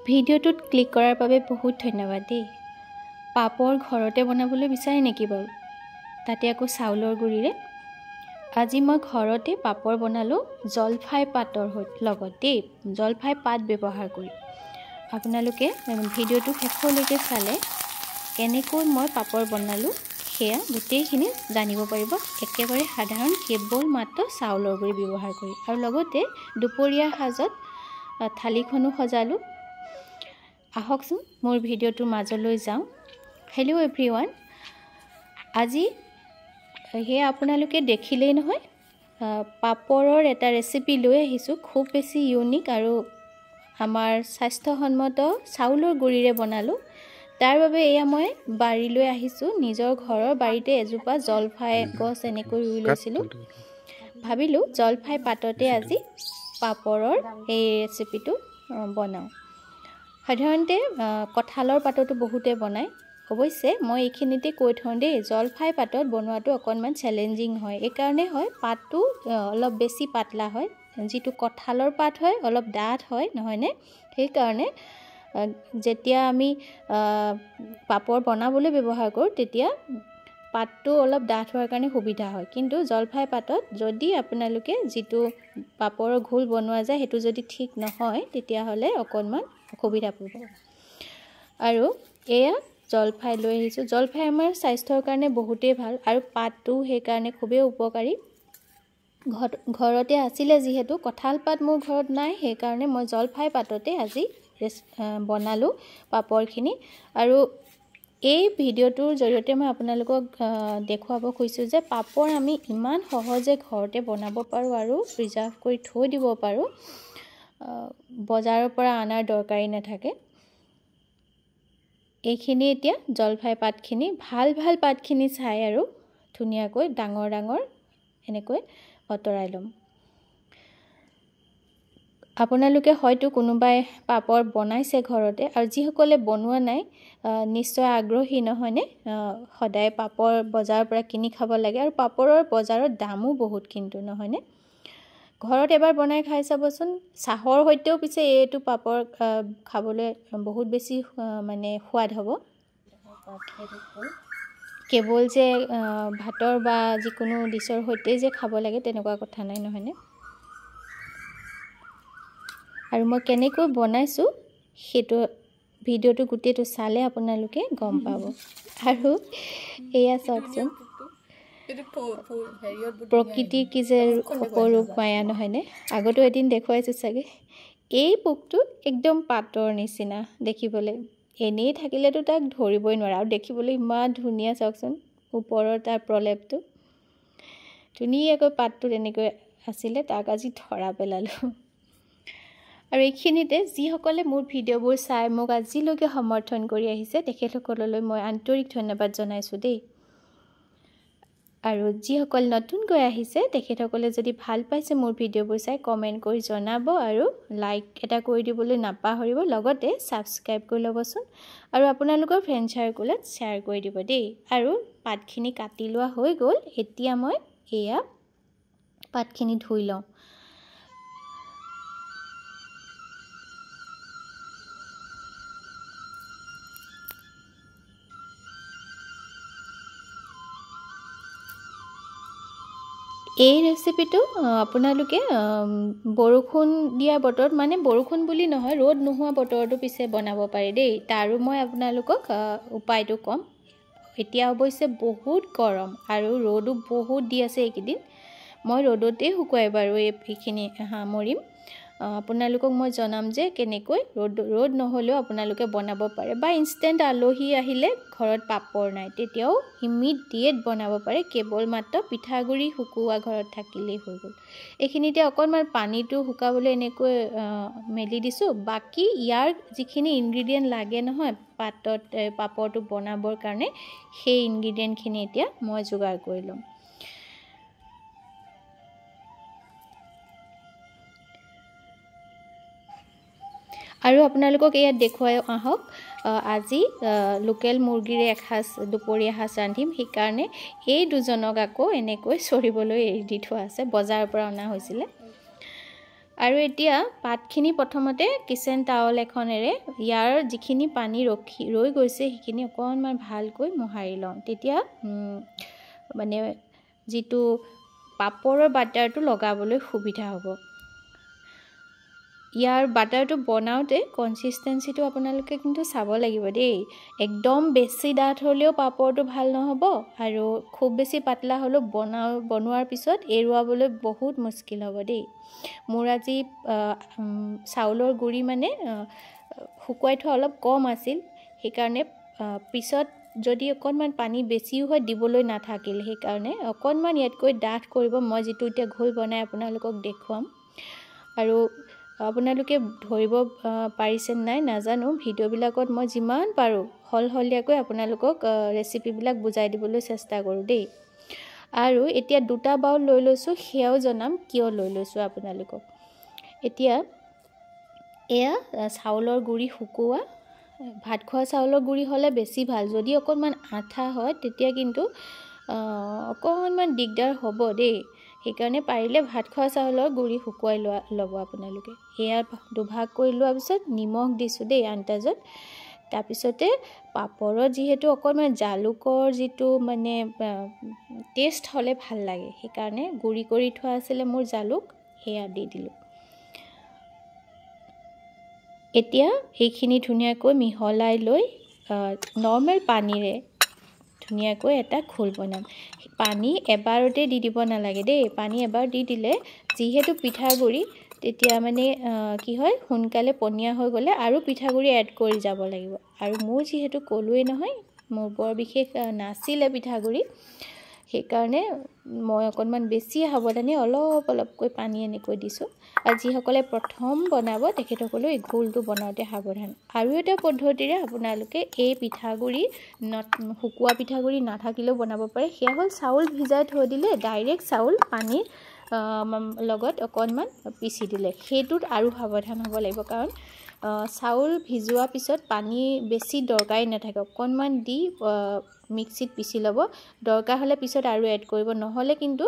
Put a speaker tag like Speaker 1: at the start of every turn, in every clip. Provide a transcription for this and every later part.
Speaker 1: ভিডিঅ'টোত ক্লিক কৰাৰ বাবে বহুত ধন্যবাদ দেই। পাপৰ ঘৰতে বনাবলৈ বিচাৰে নেকি বাৰু? তাতে আকৌ চাউলৰ গুড়িৰে। আজি মই ঘৰতে পাপৰ বনালোঁ জলফাই পাতৰ লগত দেই, জলফাই পাত ব্যৱহাৰ কৰি। আপোনালোকে ভিডিঅ'টো শেষলৈকে চালে কেনেকৈ মই পাপৰ বনালোঁ সেয়া গোটেইখিনি জানিব পাৰিব। একেবাৰে সাধাৰণ, কেৱল মাত্ৰ চাউলৰ গুড়ি ব্যৱহাৰ কৰি। আৰু লগতে দুপৰীয়া সাজত থালিখনো সজালোঁ। আহকচোন মোৰ ভিডিঅ'টোৰ মাজলৈ যাওঁ। হেল্ল' এভৰিৱান, আজি সেয়া আপোনালোকে দেখিলেই নহয়, পাপৰৰ এটা ৰেচিপি লৈ আহিছোঁ। খুব বেছি ইউনিক আৰু আমাৰ স্বাস্থ্যসন্মত চাউলৰ গুড়িৰে বনালোঁ। তাৰ বাবে এয়া মই বাৰীলৈ আহিছোঁ। নিজৰ ঘৰৰ বাৰীতে এজোপা জলফাই গছ এনেকৈ ৰুই লৈছিলোঁ। ভাবিলোঁ জলফাই পাততে আজি পাপৰৰ এই ৰেচিপিটো বনাওঁ। সাধাৰণতে কঁঠালৰ পাততো বহুতে বনায়। অৱশ্যে মই এইখিনিতে কৈ থওঁ দেই, জলফাই পাতত বনোৱাটো অকণমান চেলেঞ্জিং হয়। এইকাৰণে হয়, পাতটো অলপ বেছি পাতলা হয়। যিটো কঁঠালৰ পাত হয় অলপ ডাঠ হয় নহয়নে? সেইকাৰণে যেতিয়া আমি পাপৰ বনাবলৈ ব্যৱহাৰ কৰোঁ তেতিয়া পাতটো অলপ ডাঠ হোৱাৰ কাৰণে সুবিধা হয়। কিন্তু জলফাই পাতত যদি আপোনালোকে যিটো পাপৰৰ ঘোল বনোৱা যায় সেইটো যদি ঠিক নহয় তেতিয়াহ'লে অকণমান অসুবিধা পাব। আৰু এয়া জলফাই লৈ আহিছোঁ। জলফাই আমাৰ স্বাস্থ্যৰ কাৰণে বহুতেই ভাল আৰু পাতটো সেইকাৰণে খুবেই উপকাৰী। ঘৰতে আছিলে যিহেতু, কঁঠাল পাত মোৰ ঘৰত নাই, সেইকাৰণে মই জলফাই পাততে আজি বনালোঁ পাপৰখিনি। আৰু এই ভিডিঅ'টোৰ জৰিয়তে মই আপোনালোকক দেখুৱাব খুজিছোঁ যে পাপৰ আমি ইমান সহজে ঘৰতে বনাব পাৰোঁ আৰু প্ৰিজাৰ্ভ কৰি থৈ দিব পাৰোঁ, বজাৰৰ পৰা অনাৰ দৰকাৰী নাথাকে। এইখিনি এতিয়া জলফাই পাতখিনি, ভাল ভাল পাতখিনি চাই আৰু ধুনীয়াকৈ ডাঙৰ ডাঙৰ এনেকৈ আঁতৰাই ল'ম। আপোনালোকে হয়তো কোনোবাই পাপৰ বনাইছে ঘৰতে, আৰু যিসকলে বনোৱা নাই নিশ্চয় আগ্ৰহী নহয়নে? সদায় পাপৰ বজাৰৰ পৰা কিনি খাব লাগে আৰু পাপৰৰ বজাৰত দামো বহুত কিন্তু নহয়নে? ঘৰত এবাৰ বনাই খাই চাবচোন। চাহৰ সৈতেও পিছে এইটো পাপৰ খাবলৈ বহুত বেছি মানে সোৱাদ হ'ব। কেৱল যে ভাতৰ বা যিকোনো ডিছৰ সৈতেই যে খাব লাগে তেনেকুৱা কথা নাই নহয়নে? আৰু মই কেনেকৈ বনাইছোঁ সেইটো ভিডিঅ'টো গোটেইটো চালে আপোনালোকে গম পাব। আৰু এয়া চাওকচোন, প্ৰকৃতিৰ কি যে অপৰূপ মায়া নহয়নে? আগতেও এদিন দেখুৱাইছোঁ চাগে। এই পোকটো একদম পাতৰ নিচিনা দেখিবলৈ, এনেই থাকিলেতো তাক ধৰিবই নোৱাৰে। আৰু দেখিবলৈ ইমান ধুনীয়া, চাওকচোন ওপৰৰ তাৰ প্ৰলেপটো ধুনীয়াকৈ পাতটো তেনেকৈ আছিলে, তাক আজি ধৰা পেলালোঁ। আৰু এইখিনিতে যিসকলে মোৰ ভিডিঅ'বোৰ চাই মোক আজিলৈকে সমৰ্থন কৰি আহিছে তেখেতসকললৈ মই আন্তৰিক ধন্যবাদ জনাইছোঁ দেই। আৰু যিসকল নতুনকৈ আহিছে তেখেতসকলে যদি ভাল পাইছে মোৰ ভিডিঅ'বোৰ চাই কমেণ্ট কৰি জনাব আৰু লাইক এটা কৰি দিবলৈ নাপাহৰিব, লগতে ছাবস্ক্ৰাইব কৰি ল'বচোন আৰু আপোনালোকৰ ফ্ৰেণ্ড চাৰ্কুলত শ্বেয়াৰ কৰি দিব দেই। আৰু পাতখিনি কাটি লোৱা হৈ গ'ল, এতিয়া মই এয়া পাতখিনি ধুই লওঁ। এই ৰেচিপিটো আপোনালোকে বৰষুণ দিয়া বতৰত, মানে বৰষুণ বুলি নহয়, ৰ'দ নোহোৱা বতৰতো পিছে বনাব পাৰে দেই। তাৰো মই আপোনালোকক উপায়টো ক'ম। এতিয়া অৱশ্যে বহুত গৰম আৰু ৰ'দো বহুত দি আছে এইকেইদিন, মই ৰ'দতেই শুকুৱাই বাৰু এইখিনি সামৰিম। আপোনালোকক মই জনাম যে কেনেকৈ ৰ'দ নহ'লেও আপোনালোকে বনাব পাৰে, বা ইনষ্টেণ্ট আলহী আহিলে ঘৰত পাপৰ নাই তেতিয়াও ইমিডিয়েট বনাব পাৰে। কেৱল মাত্ৰ পিঠাগুড়ি শুকোৱা ঘৰত থাকিলেই হৈ গ'ল। এইখিনিতে অকণমান পানীটো শুকাবলৈ এনেকৈ মেলি দিছোঁ। বাকী ইয়াৰ যিখিনি ইনগ্ৰিডিয়েণ্ট লাগে নহয় পাতত পাপৰটো বনাবৰ কাৰণে, সেই ইনগ্ৰিডিয়েণ্টখিনি এতিয়া মই যোগাৰ কৰি ল'ম। আৰু আপোনালোকক ইয়াত দেখুৱাই আহক, আজি লোকেল মুৰ্গীৰে এসাঁজ দুপৰীয়া সাঁজ ৰান্ধিম, সেইকাৰণে এই দুজনক আকৌ এনেকৈ চৰিবলৈ এৰি দি থোৱা আছে, বজাৰৰ পৰা অনা হৈছিলে। আৰু এতিয়া পাতখিনি প্ৰথমতে কিচেন টাৱেল এখনেৰে ইয়াৰ যিখিনি পানী ৰৈ গৈছে সেইখিনি অকণমান ভালকৈ মোহাৰি লওঁ। তেতিয়া মানে যিটো পাপৰৰ বাটাৰটো লগাবলৈ সুবিধা হ'ব। ইয়াৰ বাটাৰটো বনাওঁতে কনচিষ্টেঞ্চিটো আপোনালোকে কিন্তু চাব লাগিব দেই। একদম বেছি ডাঠ হ'লেও পাপৰটো ভাল নহ'ব আৰু খুব বেছি পাতলা হ'লেও বনোৱাৰ পিছত এৰুৱাবলৈ বহুত মুস্কিল হ'ব দেই। মোৰ আজি চাউলৰ গুড়ি মানে শুকুৱাই থোৱা অলপ কম আছিল, সেইকাৰণে পিছত যদি অকণমান পানী বেছিও হয় দিবলৈ নাথাকিল, সেইকাৰণে অকণমান ইয়াতকৈ ডাঠ কৰিব। মই যিটো এতিয়া ঘোল বনাই আপোনালোকক দেখুৱাম। আৰু আপোনালোকে ধৰিব পাৰিছে নাই নাজানো, ভিডিঅ'বিলাকত মই যিমান পাৰোঁ সলসলীয়াকৈ আপোনালোকক ৰেচিপিবিলাক বুজাই দিবলৈ চেষ্টা কৰোঁ দেই। আৰু এতিয়া দুটা বাউল লৈ লৈছোঁ, সেয়াও জনাম কিয় লৈ লৈছোঁ আপোনালোকক। এতিয়া এয়া চাউলৰ গুড়ি শুকোৱা, ভাত খোৱা চাউলৰ গুড়ি হ'লে বেছি ভাল। যদি অকণমান আঠা হয় তেতিয়া কিন্তু অকণমান দিগদাৰ হ'ব দেই। সেইকাৰণে পাৰিলে ভাত খোৱা চাউলৰ গুড়ি শুকুৱাই ল'ব আপোনালোকে। এয়া দুভাগ কৰি লোৱাৰ পিছত নিমখ দিছোঁ দেই আন্দাজত। তাৰপিছতে পাপৰত যিহেতু অকণমান জালুকৰ যিটো মানে টেষ্ট হ'লে ভাল লাগে, সেইকাৰণে গুড়ি কৰি থোৱা আছিলে মোৰ জালুক, সেয়া দি দিলোঁ। এতিয়া এইখিনি ধুনীয়াকৈ মিহলাই লৈ নৰ্মেল পানীৰে ধুনীয়াকৈ এটা ঘোল বনাম। পানী এবাৰতে দি দিব নালাগে দেই। পানী এবাৰ দি দিলে যিহেতু পিঠাগুড়ি, তেতিয়া মানে কি হয় সোনকালে পনীয়া হৈ গ'লে আৰু পিঠাগুড়ি এড কৰি যাব লাগিব। আৰু মোৰ যিহেতু ক'লোৱেই নহয় মোৰ বৰ বিশেষ নাছিলে পিঠাগুড়ি, সেইকাৰণে মই অকণমান বেছি সাৱধানে অলপ অলপকৈ পানী এনেকৈ দিছোঁ। আৰু যিসকলে প্ৰথম বনাব তেখেতসকলেও এই ঘোলটো বনাওঁতে সাৱধান। আৰু এটা পদ্ধতিৰে আপোনালোকে এই পিঠাগুড়ি শুকোৱা পিঠাগুড়ি নাথাকিলেও বনাব পাৰে। সেয়া হ'ল চাউল ভিজাই থৈ দিলে ডাইৰেক্ট চাউল পানীৰ লগত অকণমান পিচি দিলে, সেইটোত আৰু সাৱধান হ'ব লাগিব। কাৰণ চাউল ভিজোৱাৰ পিছত পানী বেছি দৰকাৰী নাথাকে, অকণমান দি মিক্সিত পিচি ল'ব, দৰকাৰ হ'লে পিছত আৰু এড কৰিব, নহ'লে কিন্তু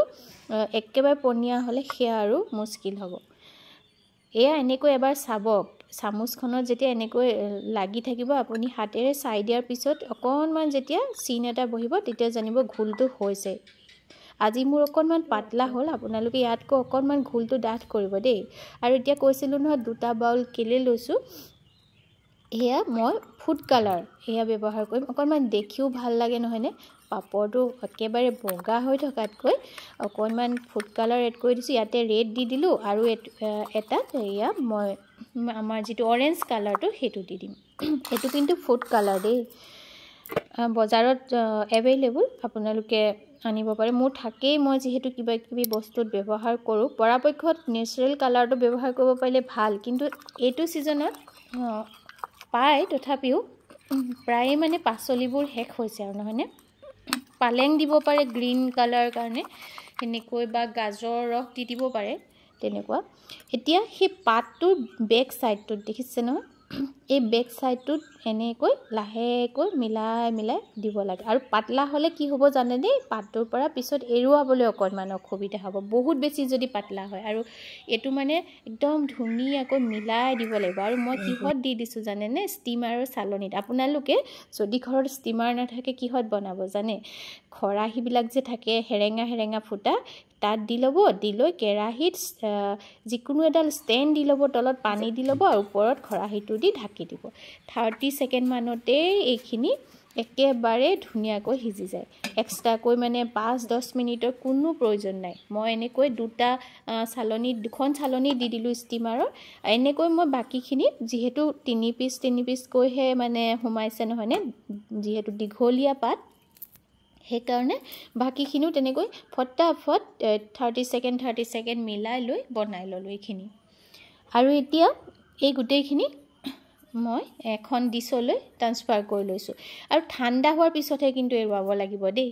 Speaker 1: একেবাৰে পনীয়া হ'লে সেয়া আৰু মুস্কিল হ'ব। এয়া এনেকৈ এবাৰ চাব, চামুচখনত যেতিয়া এনেকৈ লাগি থাকিব আপুনি হাতেৰে চাই দিয়াৰ পিছত অকণমান যেতিয়া চিন এটা বহিব তেতিয়া জানিব ঘোলটো হৈছে। আজি মোৰ অকণমান পাতলা হ'ল, আপোনালোকে ইয়াতকৈ অকণমান ঘোলটো ডাঠ কৰিব দেই। আৰু এতিয়া কৈছিলোঁ নহয় দুটা বাউল কেলৈ লৈছোঁ, সেয়া মই ফুড কালাৰ সেয়া ব্যৱহাৰ কৰিম। অকণমান দেখিও ভাল লাগে নহয়নে? পাপৰটো একেবাৰে বগা হৈ থকাতকৈ অকণমান ফুড কালাৰ এড কৰি দিছোঁ। ইয়াতে ৰেড দি দিলোঁ আৰু এটাত এয়া মই আমাৰ যিটো অৰেঞ্জ কালাৰটো সেইটো দি দিম। এইটো কিন্তু ফুড কালাৰ দেই, বজাৰত এভেইলেবল, আপোনালোকে আনিব পাৰে। মোৰ থাকেই, মই যিহেতু কিবা কিবি বস্তুত ব্যৱহাৰ কৰোঁ। পৰাপক্ষত নেচাৰেল কালাৰটো ব্যৱহাৰ কৰিব পাৰিলে ভাল, কিন্তু এইটো ছিজনত পায়, তথাপিও প্ৰায়ে মানে পাচলিবোৰ শেষ হৈছে আৰু নহয়নে? পালেং দিব পাৰে গ্ৰীণ কালাৰ কাৰণে সেনেকৈ, বা গাজৰ ৰস দি দিব পাৰে তেনেকুৱা। এতিয়া সেই পাতটোৰ বেক ছাইডটোত দেখিছে নহয়, এই বেক ছাইডটোত এনেকৈ লাহেকৈ মিলাই মিলাই দিব লাগে। আৰু পাতলা হ'লে কি হ'ব জানে দেই, পাতটোৰ পৰা পিছত এৰুৱাবলৈ অকণমান অসুবিধা হ'ব, বহুত বেছি যদি পাতলা হয়। আৰু এইটো মানে একদম ধুনীয়াকৈ মিলাই দিব লাগিব। আৰু মই কিহত দি দিছোঁ জানেনে? ষ্টিমাৰৰ চালনীত। আপোনালোকে যদি ঘৰত ষ্টিমাৰ নাথাকে কিহত বনাব জানে? খৰাহীবিলাক যে থাকে হেৰেঙা হেৰেঙা ফুটা, তাত দি ল'ব। দি লৈ কেৰাহীত যিকোনো এডাল ষ্টেণ্ড দি ল'ব, তলত পানী দি ল'ব আৰু ওপৰত খৰাহীটো দি ঢাকি দিব। 30 ছেকেণ্ড মানতেই এইখিনি একেবাৰে ধুনীয়াকৈ সিজি যায়। এক্সট্ৰাকৈ মানে 5-10 মিনিটৰ কোনো প্ৰয়োজন নাই। মই এনেকৈ দুটা চালনী, দুখন চালনী দি দিলোঁ ষ্টিমাৰৰ। এনেকৈ মই বাকীখিনি যিহেতু 3 পিচ 3 পিচকৈহে মানে সোমাইছে নহয়নে, যিহেতু দীঘলীয়া পাত, সেইকাৰণে বাকীখিনিও তেনেকৈ ফটাফট 30 ছেকেণ্ড 30 ছেকেণ্ড মিলাই লৈ বনাই ল'লোঁ এইখিনি। আৰু এতিয়া এই গোটেইখিনি মই এখন ডিছলৈ ট্ৰান্সফাৰ কৰি লৈছোঁ। আৰু ঠাণ্ডা হোৱাৰ পিছতহে কিন্তু এৰুৱাব লাগিব দেই,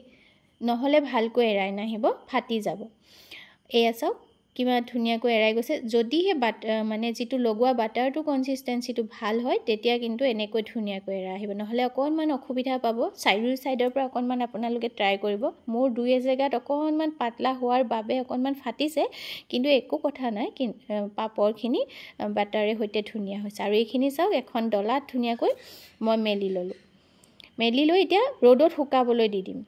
Speaker 1: নহ'লে ভালকৈ এৰাই নাহিব, ফাটি যাব। এয়া চাওক কিমান ধুনীয়াকৈ এৰাই গৈছে। যদিহে মানে যিটো লগোৱা বাটাৰটো কনচিষ্টেঞ্চিটো ভাল হয় তেতিয়া কিন্তু এনেকৈ ধুনীয়াকৈ এৰাই আহিব, নহ'লে অকণমান অসুবিধা পাব। চাৰিও ছাইডৰ পৰা অকণমান আপোনালোকে ট্ৰাই কৰিব। মোৰ দুই এজেগাত অকণমান পাতলা হোৱাৰ বাবে অকণমান ফাটিছে, কিন্তু একো কথা নাই, পাপৰখিনি বাটাৰে সৈতে ধুনীয়া হৈছে। আৰু এইখিনি চাওক, এখন ডলাত ধুনীয়াকৈ মই মেলি ল'লোঁ। মেলি লৈ এতিয়া ৰ'দত শুকাবলৈ দি দিম।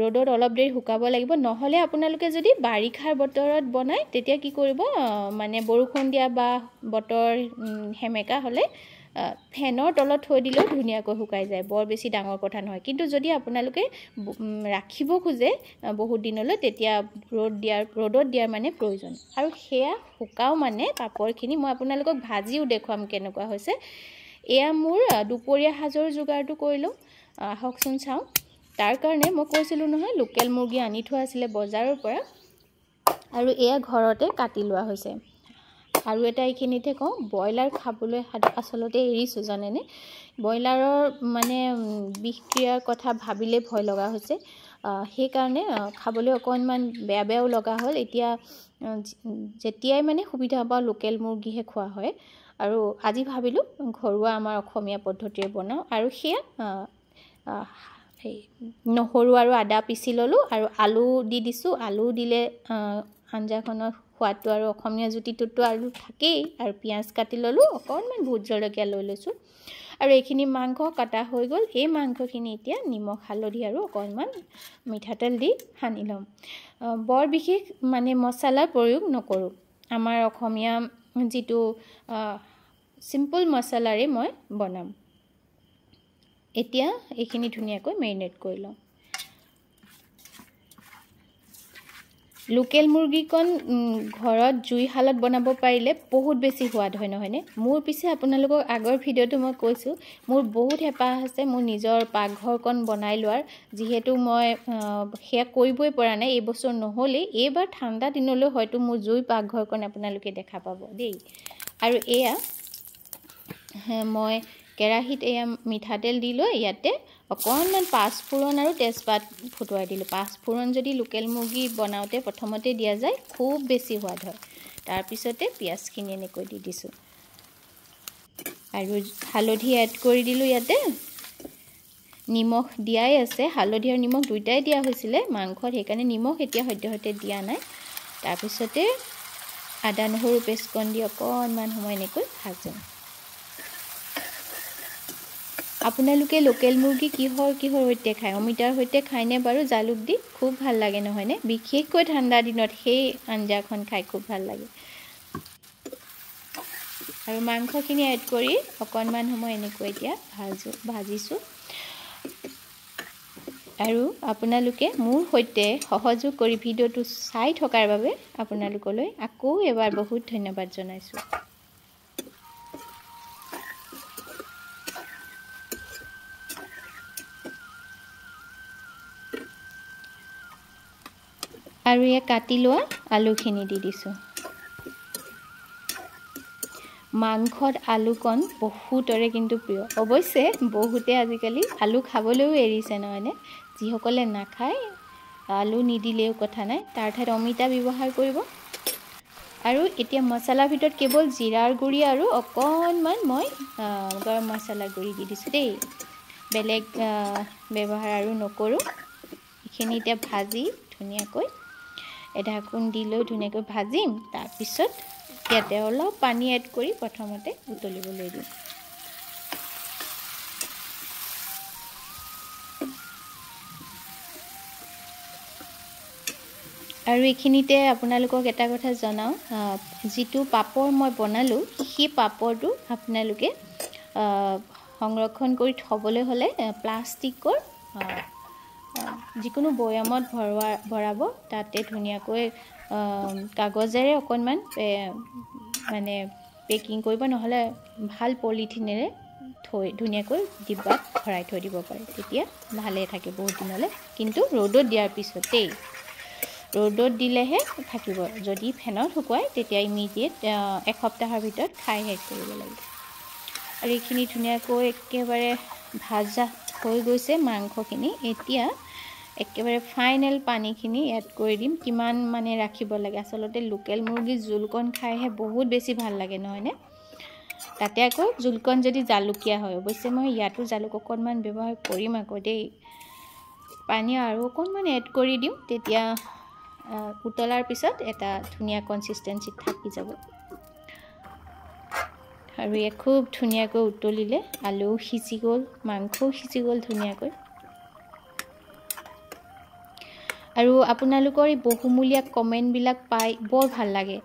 Speaker 1: ৰ'দত অলপ দেৰি শুকাব লাগিব, নহ'লে আপোনালোকে যদি বাৰিষাৰ বতৰত বনায় তেতিয়া কি কৰিব, মানে বৰষুণ দিয়া বা বতৰ সেমেকা হ'লে ফেনৰ তলত থৈ দিলেও ধুনীয়াকৈ শুকাই যায়, বৰ বেছি ডাঙৰ কথা নহয়। কিন্তু যদি আপোনালোকে ৰাখিব খোজে বহুত দিনলৈ তেতিয়া ৰ'দত দিয়াৰ মানে প্ৰয়োজন। আৰু সেয়া শুকাও মানে পাপৰখিনি মই আপোনালোকক ভাজিও দেখুৱাম কেনেকুৱা হৈছে। এয়া মোৰ দুপৰীয়া সাজৰ যোগাৰটো কৰিলোঁ, আহকচোন চাওঁ। তাৰ কাৰণে মই কৈছিলোঁ নহয়, লোকেল মুৰ্গী আনি থোৱা আছিলে বজাৰৰ পৰা, আৰু এয়া ঘৰতে কাটি লোৱা হৈছে। আৰু এটা এইখিনিতে কওঁ, ব্ৰইলাৰ খাবলৈ আচলতে এৰিছোঁ জানেনে। ব্ৰইলাৰৰ মানে বিষক্ৰিয়াৰ কথা ভাবিলেই ভয় লগা হৈছে, সেইকাৰণে খাবলৈ অকণমান বেয়া বেয়াও লগা হ'ল। এতিয়া যেতিয়াই মানে সুবিধা পাওঁ লোকেল মুৰ্গীহে খোৱা হয়। আৰু আজি ভাবিলোঁ ঘৰুৱা আমাৰ অসমীয়া পদ্ধতিৰে বনাওঁ। আৰু সেয়া নহৰু আৰু আদা পিচি ল'লোঁ আৰু আলু দি দিছোঁ। আলু দিলে আঞ্জাখনৰ সোৱাদটো আৰু অসমীয়া জুতিটোতো আলু থাকেই। আৰু পিঁয়াজ কাটি ল'লোঁ, অকণমান ভোট জলকীয়া লৈ লৈছোঁ। আৰু এইখিনি মাংস কটা হৈ গ'ল। এই মাংসখিনি এতিয়া নিমখ, হালধি আৰু অকণমান মিঠাতেল দি সানি ল'ম। বৰ বিশেষ মানে মছলাৰ প্ৰয়োগ নকৰোঁ, আমাৰ অসমীয়া যিটো চিম্পল মছলাৰে মই বনাম। এতিয়া এইখিনি ধুনীয়াকৈ মেৰিনেট কৰি লওঁ। লোকেল মুৰ্গীকণ ঘৰত জুইশালত বনাব পাৰিলে বহুত বেছি সোৱাদ হয় নহয়নে? মোৰ পিছে আপোনালোকক আগৰ ভিডিঅ'টো মই কৈছোঁ, মোৰ বহুত হেঁপাহ আছে মোৰ নিজৰ পাকঘৰকণ বনাই লোৱাৰ। যিহেতু মই সেয়া কৰিবই পৰা নাই, এই বছৰ নহ'লেই, এইবাৰ ঠাণ্ডা দিনলৈ হয়তো মোৰ জুই পাকঘৰকণ আপোনালোকে দেখা পাব দেই। আৰু এয়া মই কেৰাহীত এয়া মিঠাতেল দি লৈ ইয়াতে অকণমান পাঁচফোৰণ আৰু তেজপাত ফুটুৱাই দিলোঁ। পাঁচফোৰণ যদি লোকেল মুৰ্গী বনাওঁতে প্ৰথমতে দিয়া যায় খুব বেছি সোৱাদ হয়। তাৰপিছতে পিঁয়াজখিনি এনেকৈ দি দিছোঁ আৰু হালধি এড কৰি দিলোঁ। ইয়াতে নিমখ দিয়াই আছে, হালধি আৰু নিমখ দুয়োটাই দিয়া হৈছিলে মাংসত, সেইকাৰণে নিমখ এতিয়া সদ্যহতে দিয়া নাই। তাৰপিছতে আদা নহৰু পেষ্টকণ দি অকণমান সময় এনেকৈ ভাজোঁ। আপোনালোকে লোকেল মুৰ্গী কিহৰ কিহৰ সৈতে খায়? অমিতাৰ সৈতে খায়নে বাৰু জালুক দি? খুব ভাল লাগে নহয়নে? বিশেষকৈ ঠাণ্ডা দিনত সেই আঞ্জাখন খাই খুব ভাল লাগে। আৰু মাংসখিনি এড কৰি অকণমান সময় এনেকৈ এতিয়া ভাজিছোঁ। আৰু আপোনালোকে মোৰ সৈতে সহযোগ কৰি ভিডিঅ'টো চাই থকাৰ বাবে আপোনালোকলৈ আকৌ এবাৰ বহুত ধন্যবাদ জনাইছোঁ। আৰু এয়া কাটি লোৱা আলুখিনি দি দিছোঁ। মাংসত আলুকণ বহুতৰে কিন্তু প্ৰিয়। অৱশ্যে বহুতে আজিকালি আলু খাবলৈও এৰিছে নহয়নে? যিসকলে নাখায় আলু নিদিলেও কথা নাই, তাৰ ঠাইত অমিতা ব্যৱহাৰ কৰিব। আৰু এতিয়া মছলাৰ ভিতৰত কেৱল জিৰাৰ গুড়ি আৰু অকণমান মই গৰম মছলাৰ গুড়ি দি দিছোঁ দেই, বেলেগ ব্যৱহাৰ আৰু নকৰোঁ। এইখিনি এতিয়া ভাজি ধুনীয়াকৈ এঢাকোন দি লৈ ধুনীয়াকৈ ভাজিম। তাৰপিছত ইয়াতে অলপ পানী এড কৰি প্ৰথমতে উতলিবলৈ দিম। আৰু এইখিনিতে আপোনালোকক এটা কথা জনাওঁ, যিটো পাপৰ মই বনালোঁ সেই পাপৰটো আপোনালোকে সংৰক্ষণ কৰি থ'বলৈ হ'লে প্লাষ্টিকৰ যিকোনো বৈয়ামত ভৰাব, তাতে ধুনীয়াকৈ কাগজেৰে অকণমান মানে পেকিং কৰিব, নহ'লে ভাল পলিথিনেৰে থৈ ধুনীয়াকৈ ডিব্বাত ভৰাই থৈ দিব পাৰে, তেতিয়া ভালে থাকে বহুত দিনলৈ। কিন্তু ৰ'দত দিয়াৰ পিছতেই, ৰ'দত দিলেহে থাকিব, যদি ফেনত শুকুৱায় তেতিয়া ইমিডিয়েট এসপ্তাহৰ ভিতৰত খাই শেষ কৰিব লাগিব। আৰু এইখিনি ধুনীয়াকৈ একেবাৰে ভাজা হৈ গৈছে মাংসখিনি। এতিয়া একেবাৰে ফাইনেল পানীখিনি এড কৰি দিম। কিমান মানে ৰাখিব লাগে, আচলতে লোকেল মুৰ্গীৰ জোলকণ খাইহে বহুত বেছি ভাল লাগে নহয়নে? তাতে আকৌ জোলকণ যদি জালুকীয়া হয়, অৱশ্যে মই ইয়াতো জালুক অকণমান ব্যৱহাৰ কৰিম আকৌ দেই। পানী আৰু অকণমান এড কৰি দিওঁ, তেতিয়া উতলাৰ পিছত এটা ধুনীয়া কনচিষ্টেঞ্চিত থাকি যাব। আৰু এয়া খুব ধুনীয়াকৈ উতলিলে, আলুও সিজি গ'ল, মাংসও সিজি গ'ল ধুনীয়াকৈ। আৰু আপোনালোকৰ এই বহুমূলীয়া কমেণ্টবিলাক পাই বৰ ভাল লাগে।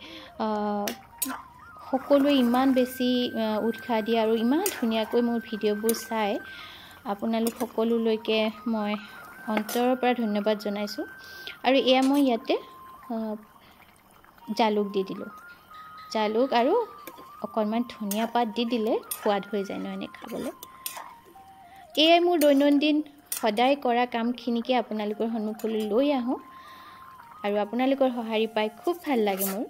Speaker 1: সকলোৱে ইমান বেছি উৎসাহ দিয়ে আৰু ইমান ধুনীয়াকৈ মোৰ ভিডিঅ'বোৰ চায়। আপোনালোক সকলোলৈকে মই অন্তৰৰ পৰা ধন্যবাদ জনাইছোঁ। আৰু এয়া মই ইয়াতে জালুক দি দিলোঁ, জালুক আৰু অকণমান ধনিয়া পাত দি দিলে সোৱাদ হৈ যায় নহয়নে খাবলৈ। এয়াই মোৰ দৈনন্দিন সদায় কৰা কামখিনিকে আপোনালোকৰ সন্মুখলৈ লৈ আহোঁ আৰু আপোনালোকৰ সঁহাৰি পাই খুব ভাল লাগে মোৰ।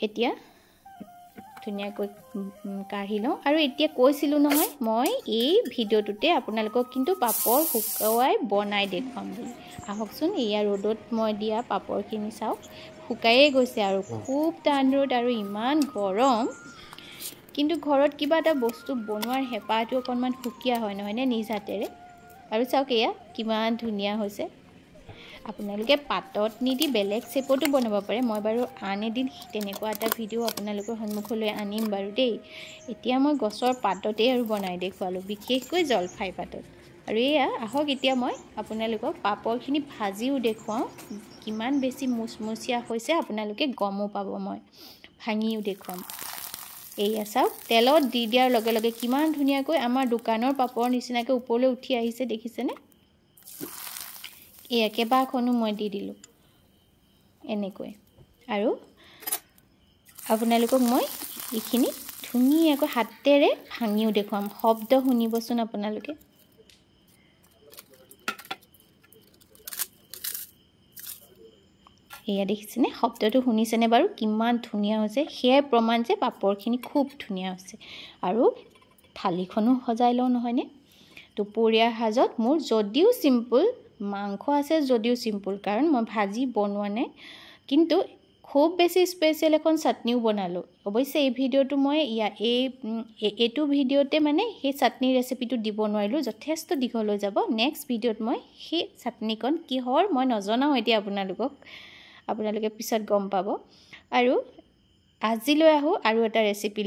Speaker 1: এতিয়া ধুনীয়াকৈ কাঢ়ি লওঁ। আৰু এতিয়া কৈছিলোঁ নহয় মই এই ভিডিঅ'টোতে আপোনালোকক কিন্তু পাপৰ শুকুৱাই বনাই দেখুৱাম বুলি। আহকচোন, এয়া ৰ'দত মই দিয়া পাপৰখিনি চাওক, শুকায়ে গৈছে আৰু খুব টান ৰ'দ আৰু ইমান গৰম, কিন্তু ঘৰত কিবা এটা বস্তু বনোৱাৰ হেঁপাহটো অকণমান সুকীয়া হয় নহয়নে নিজ হাতেৰে। আৰু চাওক এয়া কিমান ধুনীয়া হৈছে। আপোনালোকে পাতত নিদি বেলেগ শ্বেপতো বনাব পাৰে। মই বাৰু আন এদিন তেনেকুৱা এটা ভিডিঅ' আপোনালোকৰ সন্মুখলৈ আনিম বাৰু দেই। এতিয়া মই গছৰ পাততেই আৰু বনাই দেখুৱালোঁ, বিশেষকৈ জলফাই পাতত। আৰু এয়া আহক এতিয়া মই আপোনালোকক পাপৰখিনি ভাজিও দেখুৱাওঁ, কিমান বেছি মুচমুচীয়া হৈছে আপোনালোকে গমো পাব, মই ভাঙিও দেখুৱাম। এয়া চাওক, তেলত দি দিয়াৰ লগে লগে কিমান ধুনীয়াকৈ আমাৰ দোকানৰ পাপৰ নিচিনাকৈ ওপৰলৈ উঠি আহিছে, দেখিছেনে? এয়া কেইবাখনো মই দি দিলোঁ এনেকৈ। আৰু আপোনালোকক মই এইখিনি ধুনীয়াকৈ হাতেৰে ভাঙিও দেখুৱাম, শব্দ শুনিবচোন আপোনালোকে। এয়া দেখিছেনে, শব্দটো শুনিছেনে বাৰু কিমান ধুনীয়া হৈছে? সেয়াই প্ৰমাণ যে পাপৰখিনি খুব ধুনীয়া হৈছে। আৰু থালিখনো সজাই লওঁ নহয়নে? দুপৰীয়াৰ সাজত মোৰ যদিও চিম্পুল মাংস আছে, যদিও চিম্পুল কাৰণ মই ভাজি বনোৱা নাই, কিন্তু খুব বেছি স্পেচিয়েল এখন চাটনিও বনালোঁ। অৱশ্যে এই ভিডিঅ'টো মই এইটো ভিডিঅ'তে মানে সেই চাটনিৰ ৰেচিপিটো দিব নোৱাৰিলোঁ, যথেষ্ট দীঘল হৈ যাব। নেক্সট ভিডিঅ'ত মই সেই চাটনিকণ কিহৰ মই নজনাওঁ এতিয়া আপোনালোকক, আপোনালোকে পিছত গম পাব। আৰু আজিলৈ আহোঁ আৰু এটা ৰেচিপি।